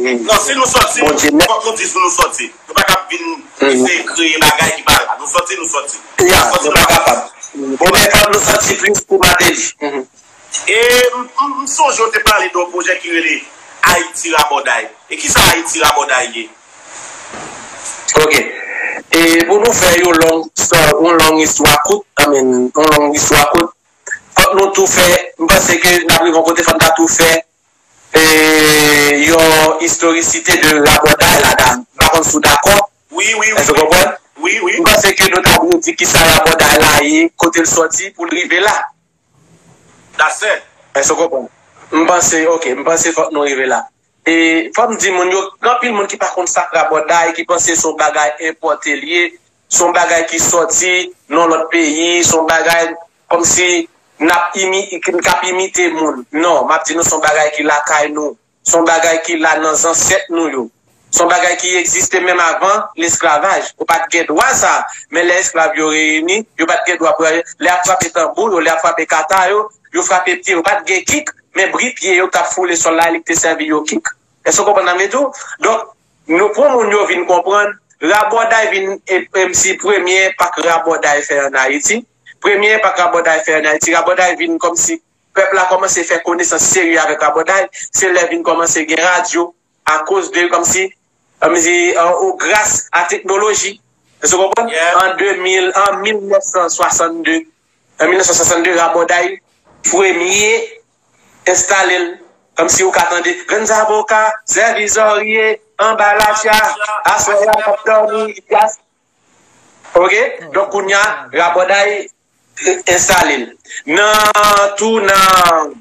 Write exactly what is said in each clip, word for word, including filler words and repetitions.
Non, si nou sòti, fòk nou di si nou sòti. Nou pa ka vin eseye kreye bagay ki pa la. Nou sòti, nou sòti. Ya, nou pa kapab. Bon, men fòk nou sòti plis pou Martelly. E m, m, m sonje w te pale de yon pwojè ki rele Ayiti Rabòday. E kisa Ayiti Rabòday ye? Ok. E pou nou fè yon long, yon long istwa kout, I mean, yon long istwa kout, fòk nou tou fè, m panse ke n ap rive yon kote, fòk n ta tou fè e, yon istorisite de rabòday la, m pa konn si w dakò. Wi, wi, wi. Èske w konprann? Wi, wi. M panse ke nou ta dwe di kisa rabòday la ye, kote l sòti pou l rive la. Èske w konprann? M panse, ok, m panse fòk nou rive la. E fò m di moun yo, gen anpil moun ki pa konn sa k rabòday, ki panse se yon bagay enpòte l ye, se yon bagay ki sòti nan lòt peyi, se yon bagay kòmsi n ap imi, n ap imite moun. Non, m ap di nou se yon bagay ki lakay nou. Se yon bagay ki la nan zansèt nou yo. Se yon bagay ki egziste menm avan lesklavaj. Ou pa t gen dwa sa. Men lè esklav yo reyini, yo pa t gen dwa pou lè y ap frape tanbou yo, lè y ap frape kata yo, yo frape pye yo. Pa t gen kik, men bri pye yo k ap foule sòl la, li te sèvi yo kik. Èske w konprann sa m vle di w? Donk, nou, pou moun yo vin konprann, rabòday vin, e, e, si premye enpak rabòday fè ann Ayiti. Premye enpak rabòday fè ann Ayiti, rabòday vin kòmsi pèp la kòmanse fè konesans serye avèk rabòday, se lè vin kòmanse gen radyo, akoz de, kòmsi, kòmsi, o gras a teknoloji. Èske w konprann? An de mil, an mil nèf san swasann de, an mil nèf san swasann de, rabòday premye enstale l. Kòmsi ou ka tande, grenn zaboka, sèvi zòrye, anba latya, aswè a n ap dòmi, yas. Ok? Donk, kounye a, rabòday enstale l. Nan, tou nan,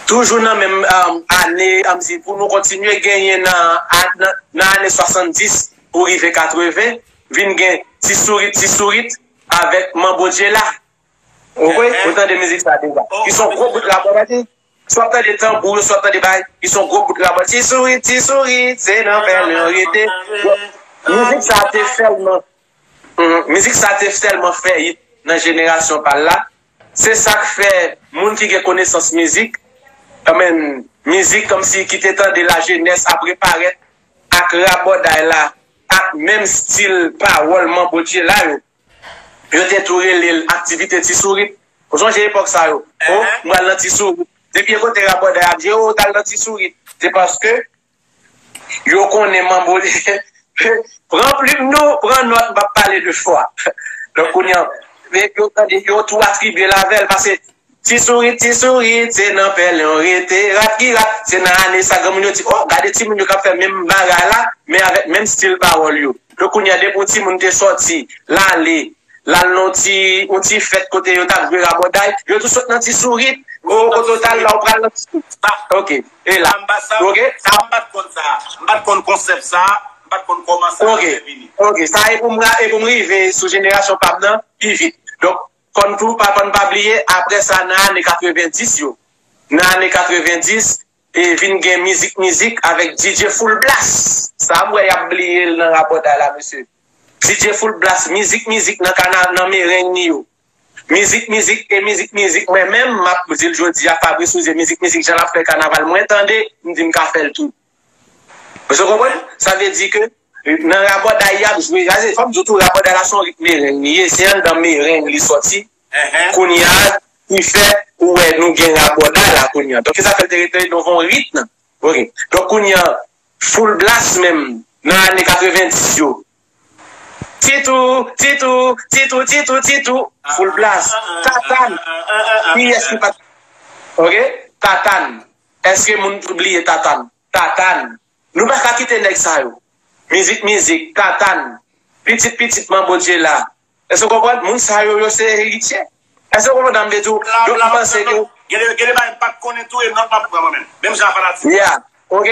toujou nan menm, um, ane, um, si pou nou kontinye genyen nan, a- nan, nan ane swasanndis pou rive katreven, vin gen Ti Sourit, Ti Sourit avèk Manbo Djela. Ou kwè? Ou tande mizik sa deja. Ki se yon gwo bout rabòday. Si w ap tande tanbou yo, si w ap tande bagay, ki se yon gwo bout rabòday. Ti Sourit, Ti Sourit, se nan pèlen w rete. Mizik sa te sèlman Mhm. Mizik sa te sèlman fè it nan jenerasyon pa l la. Se sa k fè moun ki gen konesans mizik, I mean, mizik kòmsi ki te tande lajenès apre parèt ak rabòday la, ak menm stil pawòl Manbo Djela yo, yo te tou rele l aktivite Ti Sourit. Ou sonje epòk sa yo? O, m pral nan Ti Sourit. Depi e kote rabòday ap jwe, o, w t al nan Ti Sourit. Se paske yo konnen Manbo, pran plim nou, pran nòt, m ap pale de fwa. Donk, kounye a, yo tande, yo tou atribye l avè l, paske Ti Sourit, Ti Sourit, se nan pèlen w rete, rat ki rat, se nan ane sa, granmoun yo di, o, gade timoun yo k ap fè menm bagay la, men avèk menm stil pawòl yo. Donk, kounye a, depi yon timoun te sòti, l ale, l al nan yon ti, yon ti fèt kote yo t ap jwe rabòday, yo tou sot nan Ti Sourit, o, kote w t al la, ou pral nan Ti Sourit. Ok, e la. Ok? Sa m pa t konn sa. M pa t konn konsèp sa. M pa t konn kòman sa te vini. Ok, sa e pou m ra- e pou m rive sou jenerasyon pa m nan pi vit. Donk, kòm tou, pa, pa n pa bliye, apre sa, nan ane katrevendis yo, nan ane katrevendis, e vin gen mizik, mizik avèk D J Full Blast. Sa m wè y ap bliye l nan rabòday la, mesye. D J Full Blast, mizik, mizik nan kana-, nan mereng li yo. Mizik, mizik, e mizik, mizik. Mwen menm, m ap di l jodi a, Fabrice Souzier, mizik, mizik, jan l ap fè kanaval, mwen tande, m di m ka fè l tou. Mesye konprann? Sa vle di ke nan rabòday y ap jwe, sa se, fò m di w tou, rabòday la se yon rit mereng li ye, se anndan mereng li sòti. Kounye a, ki fè ou wè nou gen rabòday la kounye a. Donk, se sa fè l te rete nan yon rit nan. Ok. Donk, kounye a, Full Blast menm, nan ane katrevendis yo. Titou, Titou, Titou, Titou, Titou, Full Blast. Tatane. Kiyès ki pa t. Ok? Tatane. Èske moun bliye Tatane? Tatane. Nou pa ka kite nèg sa yo. Mizik, mizik, Tatane. Pitit, pitit, Manbo Djela. Èske w konprann? Moun sa yo, yo se eritye. Èske w konprann sa m vle di w? Donk, m panse ke. Gen de, gen de bagay m pa t konnen tou, e nòt m ap pran mwen menm. Menm jan a fanatik. Yeah. Ok?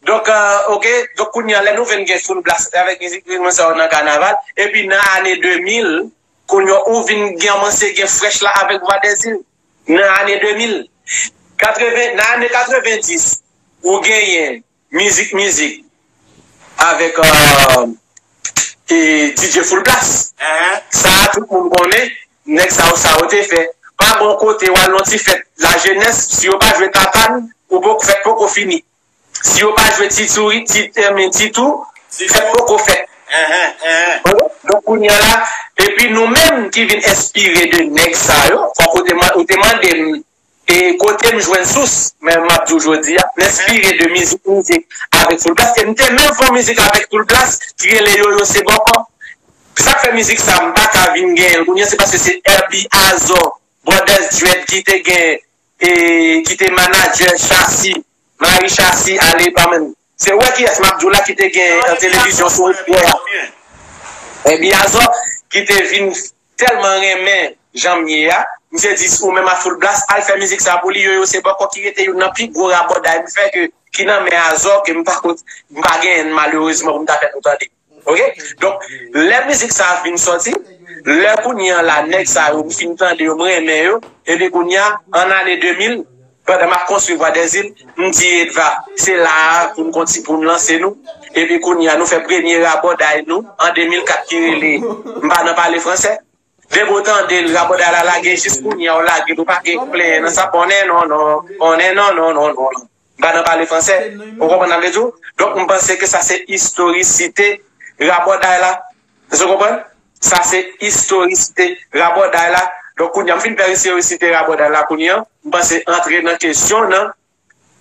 Donk, euh, ok. Donk, kounye a, lè nou vin gen Full Blast avèk mizik moun sa yo nan kanaval, epi nan ane de mil, kounye a, ou vin gen, kòmanse gen Fresh la avèk Vwadèzil. Nan ane de mil. Katreven, nan ane katrevendis, ou genyen Mizik, mizik avèk, euh, e, D J Full Blast. Sa a, tout moun konnen, nèg sa yo, sa yo te fè. Pa gen yon kote w al nan ti fèt lajenès, si yo pa jwe Tatane, ou poko, fèt poko fini. Si yo pa jwe Ti Sourit, Ti, eh, men Ti Tou, fèt poko fèt. Enhen, enhen. Donk, kounye a la, epi nou menm ki vin enspire de nèg sa yo, fòk ou te, man- ou te mande m, e kote m jwenn sous, men m ap di w jodi a, m enspire de mizik, mizik avèk Full Blast, e m te menm fè yon mizik avèk Full Blast, ki rele Yo Yo Se Bòkò. Sa k fè mizik sa, m pa ka vin genyen l kounye a, se paske se Herby Azor, Brothers Dread ki te gen, e ki te manadjè Chasi, Mari Chasi, ale pa menm. Se wè kiyès m ap di w la ki te gen an televizyon sou wè a. Herby Azor, ki te vin tèlman renmen jan m ye a, misye di, ou menm a Full Blast, al fè mizik sa pou li, Yo Yo Se Bòkò ki rete youn nan pi gwo rabòday m fè ke, ki nan men Azor, ke m pa, m pa genyen malerezman pou m ta fè nou tande. Ok? Donk, lè mizik sa a vin sòti, lè kounye a la, nèg sa yo, m fin tande yo, m renmen yo, epi kounye a, an ane de mil, pandan m ap konstwi Vwa dèzil, m di Edva, se la a pou n konti, pou n lanse nou. Epi kounye a, nou fè premye rabòday nou, an de mil kat ki rele M pa nan pale fransè. Depi w tande l, rabòday la lage, jis kounye a, w lage l, ou pa gen plenyen nan sa, konnen non, non, konnen non, non, non, non, non. M pa nan pale fransè. Ou konprann sa m vle di w? Donk, m panse ke sa se istorisite rabòday la. Èske w konprann? Sa se istorisite rabòday la. Donk, kounye a, m fin fè istorisite rabòday la kounye a, m panse antre nan kesyon nan,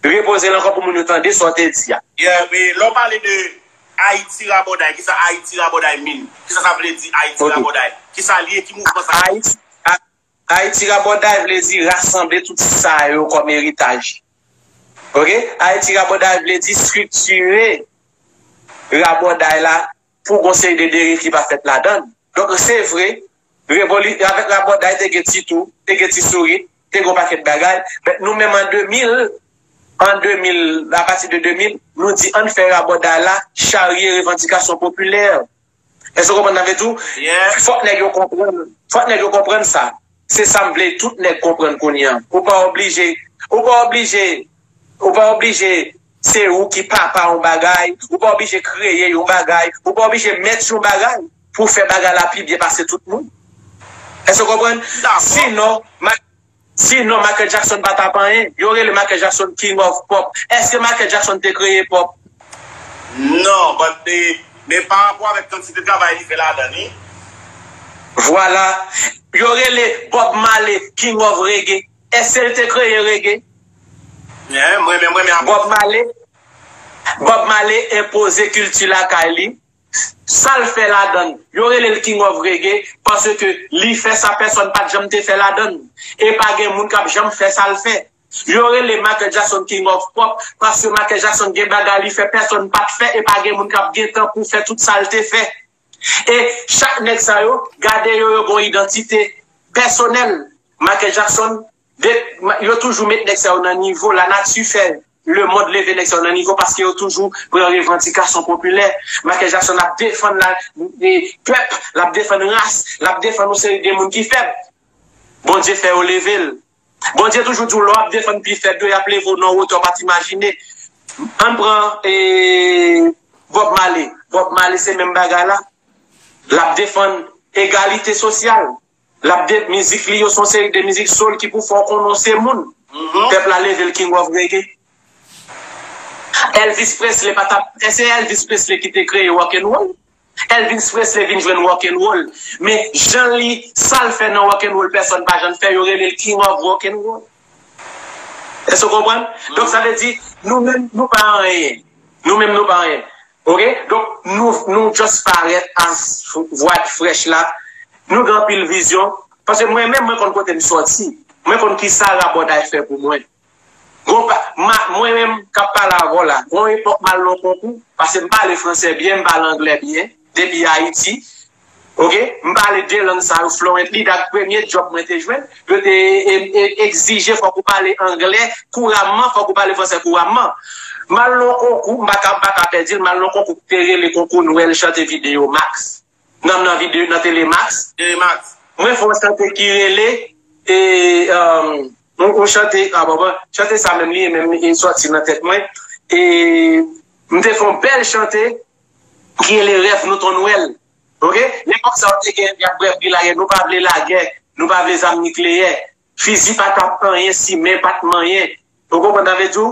repoze l ankò pou moun yo tande sa w te di a. Yeah, men lè w pale de Ayiti Rabòday, kisa Ayiti Rabòday mean? Kisa sa vle di Ayiti Rabòday? Kisa l ye? Ki mouvman sa ye? Ayiti, A- Ayiti Rabòday vle di rasanble tout sa yo kòm eritaj. Ok? Ayiti Rabòday vle di estriktire rabòday la pou gon seri de deriv ki pa fèt ladan l. Donk, se vre, revoli- avèk rabòday, te gen Ti Tou, te gen Ti Sourit, te gen yon pakèt bagay. Men nou menm an de mil, an de mil, apati de de mil, nou di ann fè rabòday la charye revandikasyon popilè. Èske w konprann sa m vle di w? Fòk nèg yo konprann, fòk nèg yo konprann sa. Se sa m vle tout nèg konprann kounye a. Ou pa oblije, ou pa oblije, ou pa oblije se ou ki papa yon bagay, ou pa oblije kreye yon bagay, ou pa oblije mèt yon bagay pou fè bagay la pi byen pase tout moun. Èske w konprann? Sinon, ma- Sinon, Michael Jackson pa t ap anyen. Yo rele Michael Jackson King of Pop. Èske Michael Jackson te kreye pop? Non, but, eh, men pa rapò avèk kantite travay li fè ladan li. Vwala. Yo rele Bob Marley King of Reggae. Èske l te kreye reggae? Yeah, mwen menm, mwen menm. Bob Marley, Bob Marley enpoze kilti lakay li. Sa l fè ladan l, yo rele l King of Reggae, paske li fè sa pèsòn pa t janm te fè ladan l. E pa gen moun k ap janm fè sa l fè. Yo rele Michael Jackson King of Pop, paske Michael Jackson gen bagay li fè pèsòn pa t fè, e pa gen moun k ap gen tan pou fè tout sa l te fè. E chak nèg sa yo, gade yo, yo gon idantite pèsonèl. Michael Jackson, de, yo toujou met nèg sa yo nan nivo, lanati fè lemonn leve nèg sa yo nan nivo paske yo toujou pran revandikasyon popilè. Michael Jackson ap defann la, e, pèp, l ap defann ras, l ap defann yon seri de moun ki fèb. Bondye fè yo leve l. Bondye toujou di w, lè w ap defann pi fèb yo, y ap leve w nan wotè w pa t imajine. Ann pran, e, Bob Marley. Bob Marley se menm bagay la. L ap defann egalite sosyal. L ap de, mizik li yo se yon seri de mizik soul ki pou fè w konnen w se moun. Pèp la leve l King of Reggae. Elvis Presley pa t ap, èske Elvis Presley ki te kreye rock'n'roll? Elvis Presley vin jwenn rock'n'roll. Men jan li, sa l fè nan rock'n'roll, pèsòn pa janm fè, yo rele l King of Rock'n'Roll. Èske w konprann? Donk, sa vle di, nou menm, nou pa anyen. Nou menm, nou pa anyen. Ok? Donk, nou, nou just parèt as vwa frèch la. Nou gen anpil vizyon. Paske mwen menm, mwen konn kote m sòti. Mwen konn kisa rabòday fè pou mwen. Gon pa, ma, mwen menm k ap pale avè w la, gon epòk m al nan konkou, paske m pale fransè byen, m pale anglè byen, depi Ayiti. Ok? M pale de lang sa yo fluently, dat premye djòb mwen te jwenn, yo te e, e, egzije fòk ou pale anglè kouramman, fòk ou pale fransè kouramman. M al nan konkou, m pa ka, m pa ka pèdi l, m al nan konkou ki te rele konkou Nwèl chante videyo Max. Nan, nan videyo, nan Telemax. Telemax. Mwen fè yon chante ki rele, e, um, yon, yon chante, a, bon, bon, chante sa menm li, menm li sòti nan tèt mwen. E, m te fè yon bèl chante ki rele Rèv nou ton Nwèl. Ok? Lepòk sa yo te gen, y ap brèv gri lagè, nou pa vle lagè, nou pa vle zam nikleyè. Fizi pa t ap anyen si men pa t manyen. Ou konprann sa m vle di w?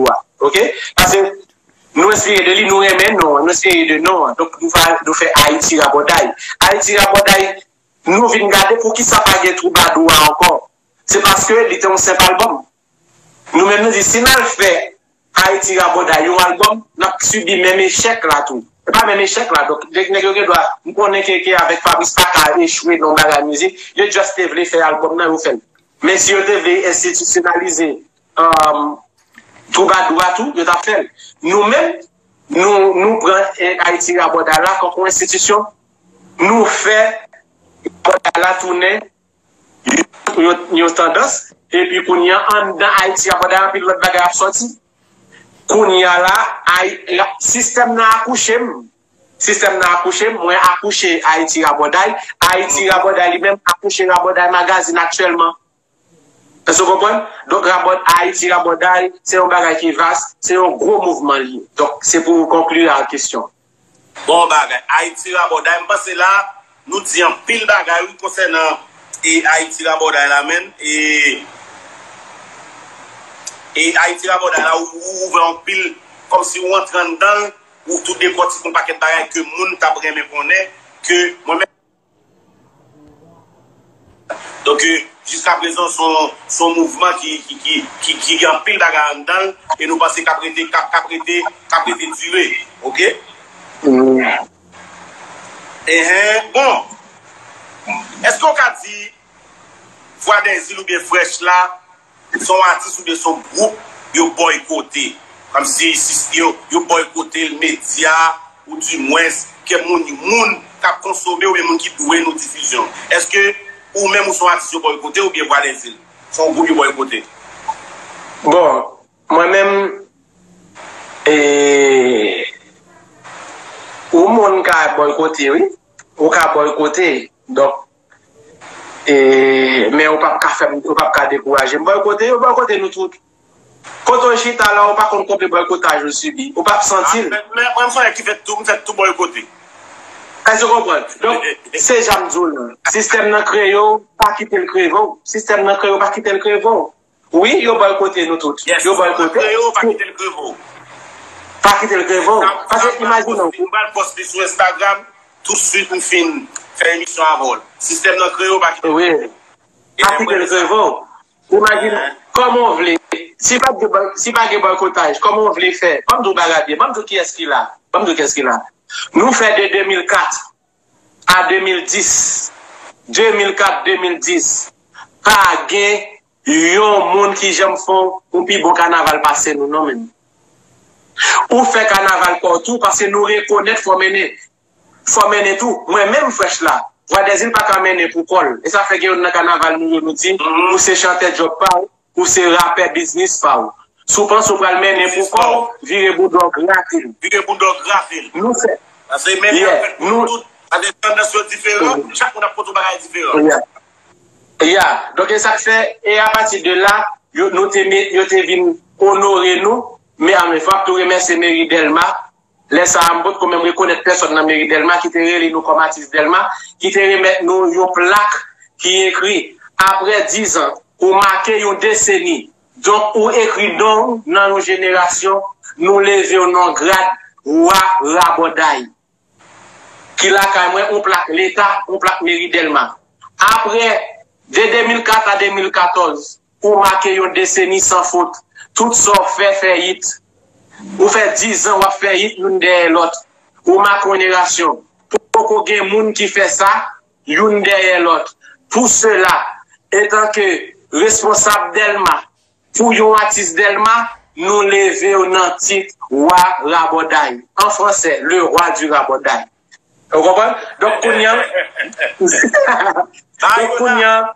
twoubadou a. Oke? Paske nou enspire de li, nou renmen non, nou enspire de non an. Donk nou fè, nou fè Ayiti Rabòday. Ayiti Rabòday, nou vin gade poukisa pa gen twoubadou a ankò. Se paske li te yon senp albòm. Nou menm nou di si n al fè Ayiti Rabòday yon albòm, n ap sibi menm echèk la tou. Se pa menm echèk la. Donk, nèg nèg yo gen dwa, m konnen ke, ke avèk Fabrice pa ka echwe nan bagay mizik, yo just te vle fè albòm nan, yo fè l. Men si yo te vle enstitisyonalize um, twoubadou a tou, yo t ap fè l. Nou menm, nou, nou pran eh, Ayiti Rabòday la kankou enstitisyon, nou fè Rabòday la tounen yon, yon, yon tandans, epi kounye a anndan Ayiti Rabòday anpil lòt bagay ap sòti. Kounye a la, Ay, la, sistèm nan akouche m. Sistèm nan akouche m, mwen akouche Ayiti Rabòday. Ayiti Rabòday li menm akouche Rabòday Magazine aktyèlman. Èske w konprann? Donk, Rabòd, Ayiti Rabòday, se yon bagay ki vas, se yon gwo mouvman li ye. Donk, se pou konkli a kesyon. Bon bagay. Ayiti Rabòday, m panse la, nou di anpil bagay, wi, konsènan e Ayiti Rabòday la, menn. E, e Ayiti Rabòday la, ou, ou ouvè anpil, kòmsi ou antre anndan l, ou tou dekòtike yon pakèt bagay ke moun t ap renmen konnen, ke mwen menm. Donk, euh, jiskaprezan, se yon, se yon mouvman ki, ki, ki, ki, ki gen anpil bagay anndan l, e nou panse k ap rete, k ap, k ap rete, k ap rete dire, oke? Enhen, bon, èske w ka di Vwadèzil oubyen Fresh la, se yon atis oubyen se yon gwoup yo bòykote? Kòmsi si yo, yo bòykote l medya, ou dimwens ke moun, moun k ap konsome oubyen moun ki dwe nou difizyon. Èske ou menm ou se yon atis yo bòykote oubyen Vwadèzil se yon gwoup yo bòykote? Bon, mwen menm, e, ou moun ka bòykote, wi. Ou ka bòykote. Donk, e, men ou p ap ka fè m, ou p ap ka dekouraje m. Bòykote, yo bòykote nou tout. Kote w chita la, ou pa konn konbyen bòykotaj ou sibi. Ou p ap santi l. Men, men, mwen, m sonje ki fè tou, m fè tou bòykote. Èske w konprann? Donk, se jan m di w lan. Sistèm nan kreye w, pa kite l kreve w. Sistèm nan kreye w, pa kite l kreve w. Wi, yo bòykote nou tout. Yo bòykote. Kreye w, pa kite l kreve w. Pa kite l kreve w. Paske imajine w. M pral poste sou Instagram, tousuit m fin fè emisyon avè w. Sistèm nan kreye w, pa kite l kreve w. Pa kite l kreve w. Imajine, kòman w vle, si pa gen, si pa gen bòykotaj, kòman w vle fè? Ban m di w bagay byen, ban m di w kiyès ki la. Ban m di w kiyès ki la. Nou fè de de mil kat a de mil dis, de mil kat, de mil dis, pa gen yon moun ki janm fè yon pi bon kanaval pase nou, non, menm. Ou fè kanaval pa w tou, paske nou rekonèt fò mennen. Fò mennen tou. Mwen menm, Fresh la, Vwadèzil pa ka mennen pou kò l. E sa fè gen youn nan kanaval nou yo, nou di, ou se chantè djòb pa w, ou se rapè biznis pa w. Si w panse w pral mennen pou kò w, vire bouda w grate l. Vire bouda w grate l. Nou fè. Paske menm jan fèt pou nou tout, paske tandans yo diferan, chak moun ap pote yon bagay diferan. Ya. Donk, e sa k fè, e apati de la, yo, nou te, yo te vin onore nou, men an menm fwa, m tou remèsye meri Dèlma, lè sa a, m potko menm rekonèt pèsòn nan meri Dèlma ki te rele nou kòm atis Dèlma, ki te remèt nou yon plak ki ekri, "Aprè dizan, ou make yon deseni. Donk, ou ekri non w nan yon jenerasyon, nou leve w nan grad wa Rabòday." Ki lakay mwen, yon plak Leta, yon plak meri Dèlma. Aprè, de de mil kat a de mil katòz, ou make yon deseni san fot. Tout sa w fè, fè yit. Ou fè dizan w ap fè yit youn dèyè lòt. Ou make yon jenerasyon. Poko gen moun ki fè sa, youn dèyè lòt. Pou sela, etanke responsab Dèlma, pou yon atis Dèlma, nou leve w nan tit wa Rabòday. An fransè, le roi du Rabòday. Ou konprann? Donk, kounye a, donk, kounye a,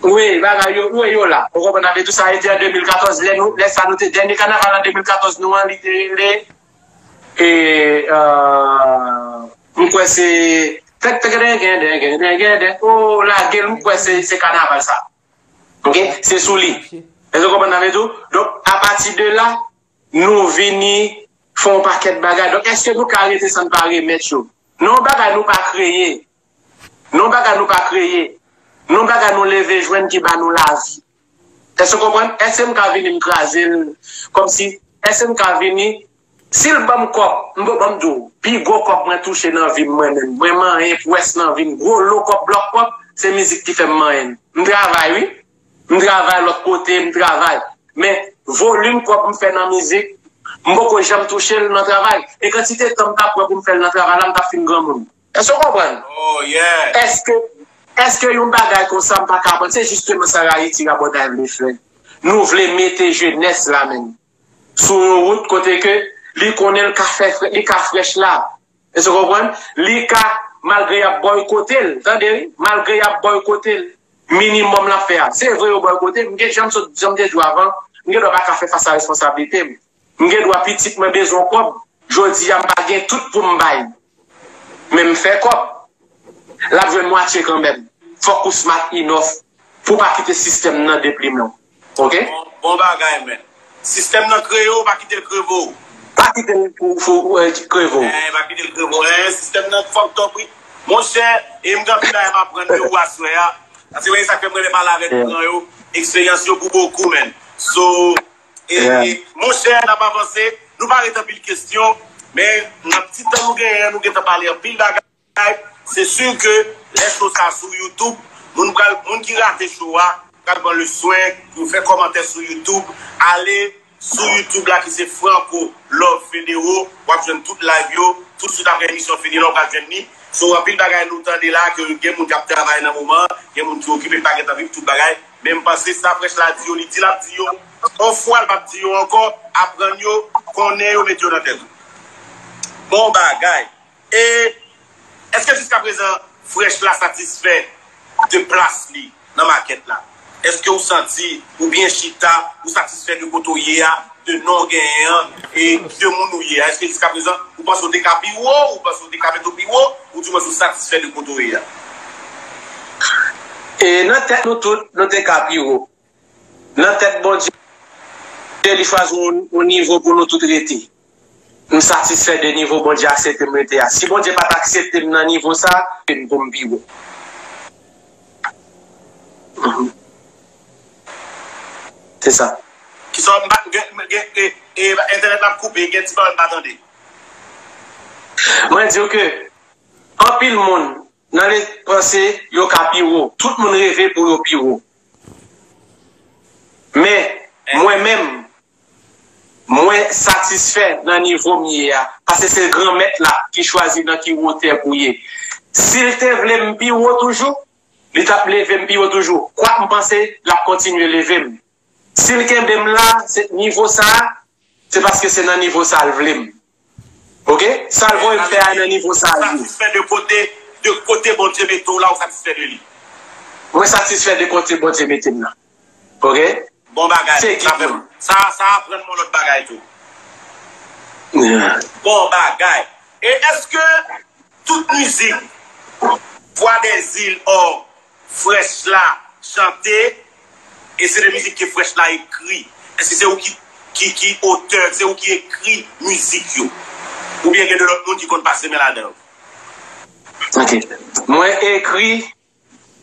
wi, bagay yo, wi, yo la. Ou konprann? Avè tou sa, e te an de mil katòz, lè nou, lè sa nou te, dènye kanaval an de mil katòz nou an, li te rele, e, euh, m kwè se, tek, tek, den, gen, den, gen, den, gen, den, o, lage l, m kwè se, se kanaval sa. Oke? Se sou li. Èske w konprann sa m vle di w? Donk, apati de la, nou vini fè yon pakèt bagay. Donk, èske nou ka rete san n pa remèt yo? Non, bagay nou pa kreye. Non, bagay nou pa kreye. Non, bagay nou leve jwenn ki ba nou lavi. Èske w konprann? Èske m ka vini m kraze l? Kòmsi, èske m ka vini Si l ban m kòb, m ban m di w, pi gwo kòb mwen touche nan vi m mwen menm, mwen manyen pwès nan vi m, gwo lo kòb, blòk kòb, se mizik ki fè m manyen l. M travay wi. M travay lòt kote, m travay. Men, volim kòb m fè nan mizik, m poko janm touche l nan travay. E kantite tan m t ap pran pou m fè l nan travay la, m t ap fin granmoun. Èske w konprann? Èske, èske yon bagay konsa m pa ka aprann? Se jisteman sa Ayiti Rabòday vle fè. Nou vle mete jenès la menm sou yon wout kote ke li konnen l ka fè frè, li ka frèch la. Èske w konprann? Li ka, malgre y ap bòykote l, tande wi, malgre y ap bòykote l, minimòm l ap fè a. Se vre yo bòykote m, m gen jan m sot, jan m te di w avan, m gen dwa pa ka fè fas a responsablite m. M gen dwa pitit mwen bezwen kòb, jodi a m pa gen tout pou m bay. Men m fè kòb. L ap jwenn mwatye kanmenm. Fòk ou smart enough pou pa kite sistèm nan deplimen w. Oke? Bon, bon bagay, men. Sistèm nan kreye w, pa kite l kreve w. Pa kite l pou, pou, eh, kreve w. Eh, pa kite l kreve w. Eh, sistèm nan fucked up, wi. Monchè, e m gen anpil bagay m aprann de ou aswè a. Paske, wè, sa k fè m renmen pale avèk gran yo. Eksperyans yo pou bokou, men. So, e, e, monchè, n ap avanse. Nou pa ret anpil kesyon, men nan ti tan nou genyen, nou gentan pale anpil bagay. Se si ke lè show sa sou YouTube, moun pral, moun ki rate show a, pral pran le swen pou yo fè kòmantè sou YouTube, ale sou YouTube la ki se Franco Love Federo, w ap jwenn tout live yo, toutswit apre emisyon fini la, w pral jwenn li. So, anpil bagay nou tande la, ke gen moun k ap travay nan moman, gen moun ki okipe, pa gentan viv tout bagay, men m panse sa Fresh la di yo, li di l ap di yo, on fwa l p ap di yo ankò, aprann yo, konnen yo, mete yo nan tèt ou. Bon bagay. E èske jiskaprezan Fresh la satisfè de plas li nan makèt la? Èske ou santi ou byen chita, ou satisfè de kote w ye a, de non w genyen an, e de moun ou ye a? Èske jiskaprezan ou panse w te ka pi wo, ou panse w te ka mete w pi wo, ou di mwen ou satisfè de kote w ye a? E nan tèt nou tout, nou te ka pi wo. Nan tèt Bondye, li chwazi yon, yon nivo pou nou tout rete. M satisfè de nivo Bondye aksepte m rete a. Si Bondye pa t aksepte m nan nivo sa, m pou m pi wo. Mhm. Se sa. Kisa m pa, gen, gen, e, e, entènèt la ap koupe, gen ti pawòl m pa tande. Mwen di w ke anpil moun nan le panse yo ka pi wo. Tout moun reve pou yo pi wo. Men, mwen menm, mwen satisfè nan nivo m ye a. Paske se Granmèt la ki chwazi nan ki wotè pou ye. Si l te vle m pi wo toujou, li t ap leve m pi wo toujou. Kwak m panse, l ap kontinye leve m. Si l kenbe m la, se nivo sa a, se paske se nan nivo sa a l vle m. Oke? Sa l voye m fè a nan nivo sa a l ye. Satisfè de kote, de kote Bondye mete w la, ou satisfè de li? Mwen satisfè de kote Bondye mete m nan. Oke? Bon bagay. Se gid mwen. Sa, sa aprann mwen lòt bagay tou. Bon bagay. E èske tout mizik Vwa dèzil, ò, Fresh la chante, e se de mizik ke Fresh la ekri? Èske se ou ki, ki, ki otè, se ou ki ekri mizik yo? Oubyen gen de lòt moun ki konn pase men ladan yo? Ok. Mwen ekri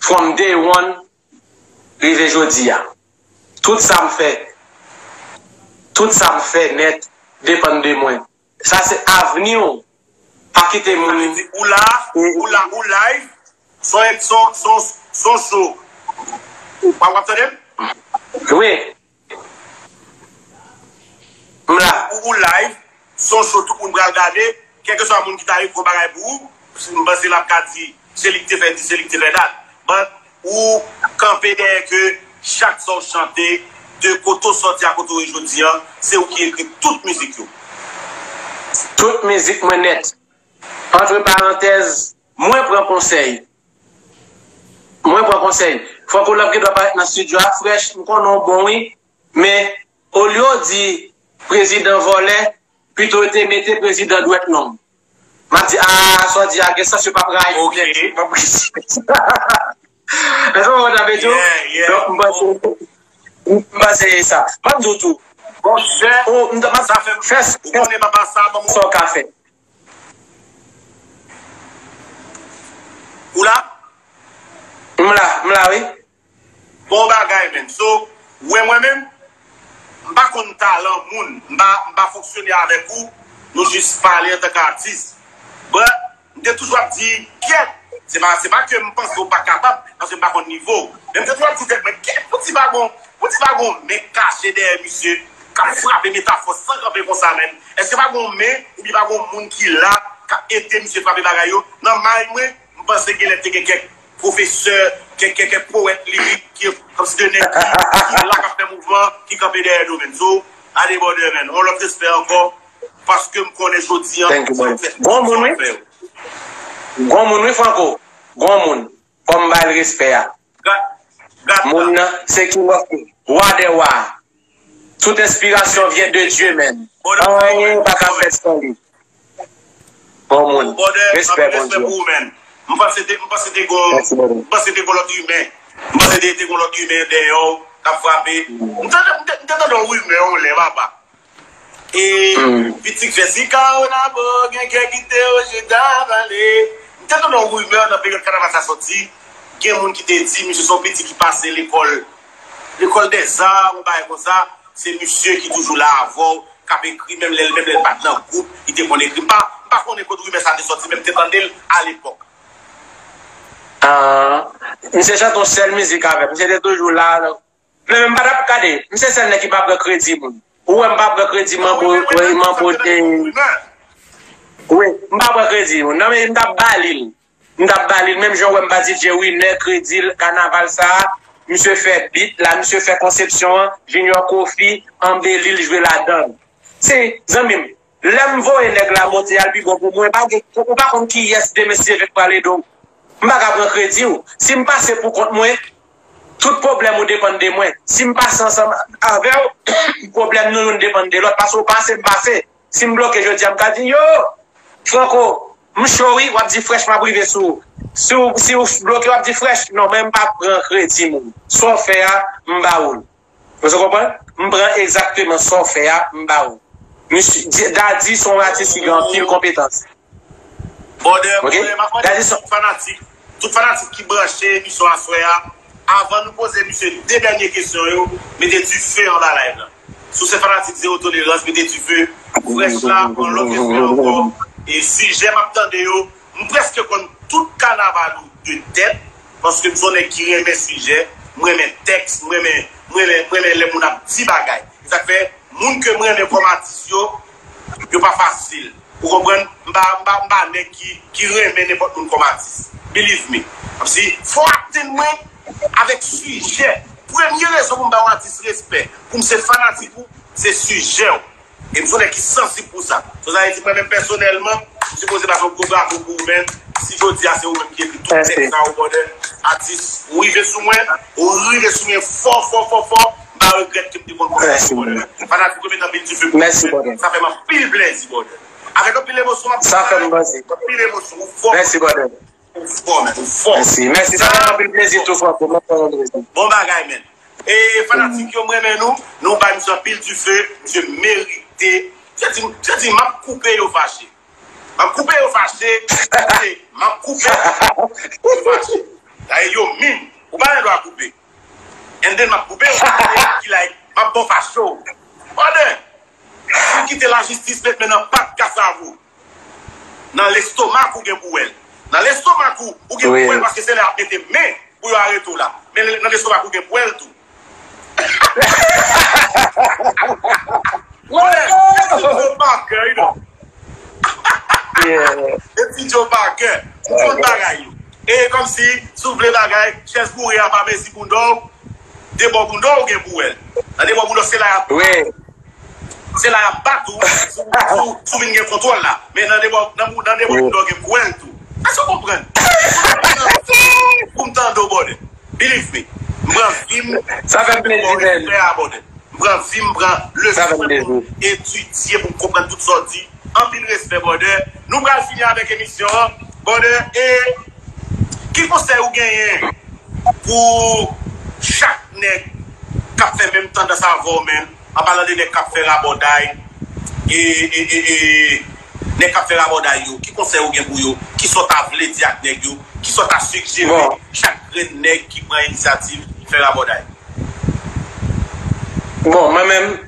from day one rive jodi a. Tout sa m fè, tout sa m fè nèt depann de mwen. Sa se avni w. Pa kite moun. Sa vle di ou la, ou la, ou live, son, son, son, son show. W ap, w ap tande m? Wi. M la. Ou, ou live, son show tout moun pral gade, kèlkeswa moun ki ta ekri yon bagay pou ou, m panse l ap ka di, se li ki te fè di, se li ki te fè dat. But ou kanpe dèyè ke chak sa w chante, de kote w sòti a kote w ye jodi a, se ou ki ekri tout mizik yo. Tout mizik mwen nèt. Antre parantèz, mwen pran konsèy. Mwen pran konsèy. Franco Love gen dwa parèt nan estidyo a frèch, m konnen w bon wi, men olye w di prezidan vòlè, pito yo te mete prezidan dwèt long. M ap di, a, sa w di a gen sans yo p ap rayi ou nèt. Èske w konprann sa m vle di w? Donk, m panse, m panse e sa. M ap di w tou. Monchè, sa fè, ou konnen papa sa, ban m sa w ka fè. Ou la? M la, m la wi. Bon bagay, man. So, ou wè mwen menm, m pa konn talan moun, m pa, m pa fonksyone avèk ou, nou jis pale antanke atis. But, m te toujou ap di, kèt, se pa, se pa ke m panse ou pa kapab, paske m pa konn nivo w. Men m te toujou ap di tèt mwen, kèt, poukisa pa gon, poukisa pa gon men kache dèyè misye, k ap frape metafò san kanpe konsa, man. Èske pa gon men, oubyen pa gon moun ki la, k ap ede misye frape bagay yo? Nan may mwen, m panse genlè te gen kèk pwofesè, kèk, kèk, kèk powèt lirik ki, kòmsi de nèg ki, ki la k ap fè mouvman, ki kanpe dèyè domèn. So, ale bòdè, man. On lòt respè ankò, paske m konnen jodi an, sa w fè, sa w fè. Gon moun wi, Franco. Gon moun. Fò m ba l respè a. Moun nan, se King of King. Roi des rois. Toute inspiration vient de Dieu, man. Anyen pa ka fèt san li. Bon moun. Respè, Bondye. Respè pou ou, man. M panse te, m panse te gon, m panse te gon lòt imen. M panse te, te gon lòt imen dèyè w k ap frape. M te, m te, m te tande yon rimè yon lè, papa. E pitit fè si Caonabo gen kè kite yo chita pale. M te tande yon rimè nan peryòd kanaval sa soti. Gen moun ki te di misye se yon pitit ki pase lekòl, lekòl dèza, yon bagay konsa. Se misye ki toujou la avè w, k ap ekri, menm lè, menm lè l pa t nan gwoup, li te konn ekri. M pa, m pa konnen kot rimè sa te soti, men m te tande l alepòk. Ah, misye chante yon sèl mizik avè m. Misye te toujou la. Men, men m pa t ap gade. Misye sèl nèg ki pa pran kredi moun. Ou wè m pa pran kredi Manbo, Manbo de. Wi, m pa pran kredi moun. Non, men m t ap ba li l. M t ap ba li l. Menm jan w wè m pa D J Winner, kredi l, kanaval sa a. Misye fè beat la, misye fè konsepsyon an. Junior Kofi anbeli l, jwe ladan l. Se, zanmi m, lè m voye nèg la monte al pi bon pou mwen, pa gen, ou pa konn kiyès demen si Jezikri pral ede w. M pa ka pran kredi w. Si m pase pou kont mwen, tout pwoblèm ou depann de mwen. Si m pase ansanm avè w, pwoblèm nou youn depann de lòt. Paske w pase, m pase. Si m bloke jodi a, m ka di, yo, Franco, m cho wi, w ap di frèch, m ap rive sou ou. Si w, si w bloke, w ap di frèch. Non, men m pa pran kredi moun. Sa w fè a, m ba ou l. Ou konprann? M pran egzakteman sa w fè a, m ba ou. Misye, Di-, Daddy se yon atis ki gen anpil konpetans. Brother, ok? Brother, m ap mande tout fanatik, tout fanatik ki branche emisyon aswè a, avan nou poze misye de dènye kesyon yo, mete dife anba live la. Si w se fanatik Zewo Tolerans, mete dife. Frèch la, yon lòt respè ankò. E sijè m ap tande yo, m prèske konn tout kanaval ou de tèt, paske m se yon nèg ki renmen sijè, m renmen tèks, m renmen, m renmen, m renmen lè moun ap di bagay. E sa k fè, moun ke m renmen kòm atis yo, yo pa fasil. Ou konprann? M pa, m pa, m pa nèg ki, ki renmen nenpòt moun kòm atis. Believe me. Kòmsi, fò w atenn mwen avèk sijè. Premye rezon pou m ba yon atis respè, pou m se fanatik ou, se sijè w. E m se yon nèg ki sansib pou sa. So, sa vle di mwen menm pèsonèlman, m sipoze ba yon gwo bravo pou ou menm. Si jodi a se ou menm ki ekri tout tèks sa yo, brother, atis, ou rive sou mwen, ou rive sou mwen fò, fò, fò, fò, m pa regrèt ke m te konn konn sa, brother. Fanatik yo met anpil dife pou ou menm. Sa fè m anpil plèzi, brother. Avèk anpil emosyon, m ap pale. Sa fè m plezi. Anpil emosyon, ou fò. Mèsi, brother. Ou fò, men, ou fò. Mèsi, mèsi. Sa fè m anpil plezi tou, Franco. Mwen fè yon plezi. Bon bagay, men. E fanatik yo, m renmen nou. Nou bay misye anpil dife. Misye merite. Misye di, misye di, m ap koupe yo fache. M ap koupe yo fache. Misye, m ap koupe yo fache. Dayè, yo min. Ou pa gen dwa koupe. And then, m ap koupe yo fache. Ki like, m ap bon fache w. Brother, ou kite lajistis met men nan pat kasavo. Nan lestomak ou gen pou wè l. Nan lestomak ou, ou gen pou wè l paske se lè y ap mete men pou yo arete w la. Men nan lestomak ou gen pou wè l tou. Wè, e ti Joe Parker, you know. E ti Joe Parker. Ou konn bagay yo. E kòmsi, si w vle bagay, chèz boure a pa mezi bounda w, de bò bounda w ou gen pou wè l. Nan de bò bounda w se la y ap Se la y ap bat ou, si w, si w, si w vin gen kontwòl la. Men nan de bò, nan, nan de bò bounda w gen pou wè l tou. Èske w konprann? Pou m tande w, brother. Believe me. M pran vi m. Sa fè m plezi, man. Respè a, brother. M pran vi m, m pran leson pou m etidye, pou m konprann tout sa w di. Anpil respè, brother. Nou pral fini avèk emisyon an, brother. E ki konsèy ou genyen pou chak nèg k ap fè menm tandans avè w menm, an palan de nèg k ap fè rabòday, e, e, e, e, nèg k ap fè rabòday yo, ki konsèy ou gen pou yo? Kisa w ta vle di ak nèg yo? Kisa w ta sijere chak grenn nèg ki pran inisyativ fè rabòday? Bon, mwen menm,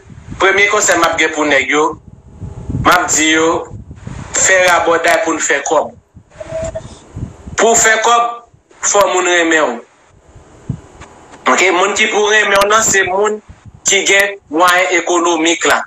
premye konsèy m ap gen pou nèg yo, m ap di yo, fè rabòday pou n fè kòb. Pou w fè kòb, fò moun renmen w. Ok, moun ki pou renmen w nan, se moun ki gen mwayen ekonomik la.